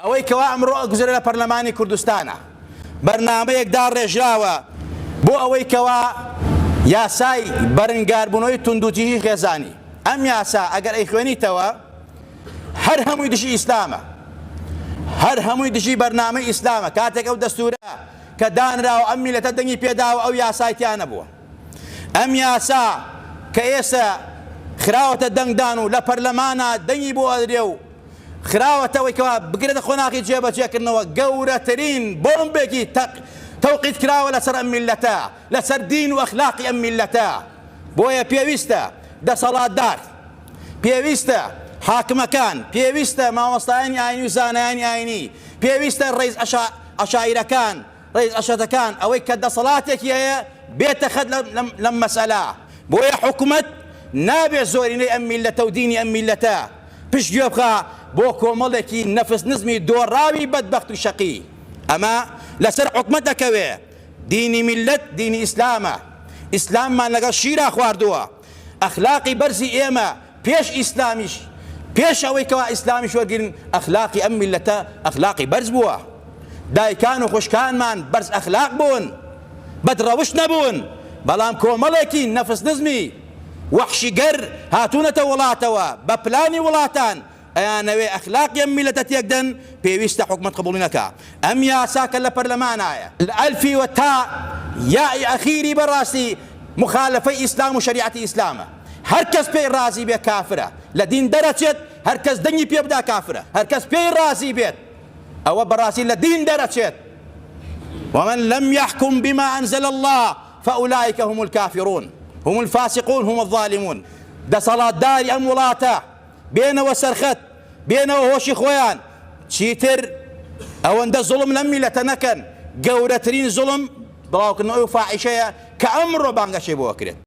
ئەوەی کەوا ئەمڕۆ ئەگوزەرێ لە پەرلەمانی کوردستانا بەرنامەیەک داڕێژراوە بۆ ئەوەی کەوا یاسای بەرنگاربوونەوەی توندوتیژی خێزانی ئەم یاسا ئەگەر ئەیخوێنیتەوە هەر هەمووی دژی ئیسلامە هەر هەمووی دژی بەرنامەی ئیسلامە کاتێک ئەو دەستورە کە دانراوە ئەم میلەتە دەنگی پێداوە ئەو یاسای تیا نەبووە ئەم یاسا کە ئێستا خراوەتە دەنگدان و لە پەرلەمانە دەنگی بۆ ئەدرێ و خراوەتە ئەوەی کەوا بگرێتە قۆناغی جێبەجێکردنەوە گەورەترین بۆمبێکی تەق تەوقیت کراوە لەسەر ئەم میللەتە لەسەر دین و ئەخلاقی ئەم میللەتە بۆیە پێویستە دەسەڵاتدار پێویستە حاکمەکان پێویستە مامۆستایانی ئاینی و زانایانی ئاینی پێویستە ڕیز عەشایرەکان ڕیز عەشرەتەکان ئەوەی کە دەسەڵاتێکی هەیە بێتە خەت لەم مەسئەلە بۆیە حکومەت نابێت زۆرینەی ئەم میللەتە و دینی ئەم میللەتە پشت گوێ بخا بۆ کۆمەڵێکی نەفس نزمی دۆڕاوی بەدبەخت و شەقی ئەمە لەسەر حکومەت دەکەوێ دینی میللەت دینی ئیسلامە ئیسلاممان لەگەڵ شیرا خواردووە ئەخلاقی بەرزی ئێمە پێش ئیسلامیش پێش ئەوەی کەوا ئیسلامیش وەرگرین ئەخلاقی ئەم میللەتە ئەخلاقی بەرز بووە دایکان و خوشکانمان بەرز ئەخلاق بوون بەدڕەوشت نەبوون بەڵام کۆمەڵێکی نەفس نزمی وەحشیگەر هاتوونەتە وڵاتەوە بە پلانی وڵاتان ئەیانەوێ ئەخلاقی ئەم میللەتە تێکدەن پێویستە حکومەت قبوڵی نەکا ئەم یاسا کە لە پەرلەمانایە لە ئەلفی وە تا یائی ئەخیری بەڕاستی مخالفەی ئیسلام و شەریعەتی ئیسلامە هەر کەس پێی ڕازی بێ کافرە لە دین دەرەچێت هەر کەس دەنگی پێ بدا کافرە هەر کەس پێی ڕازی بێت ئەوە بەڕاستی لە دین دەرەچێت ومن لم يحكم بما أنزل الله فأولئك هم الكافرون هم الفاسقون هم الظالمون دەسەڵاتداری ئەم وڵاتە بێنەوە سەرخەت بێنەوە هۆشی خۆیان چیتر ئەوەندە زوڵم لەم میلەتە نەکەن گەورەترین زوڵم بڵاوکردنەوەی فاحیشەیە کە ئەمڕۆ بانگەشەی بۆ ئەکرێت.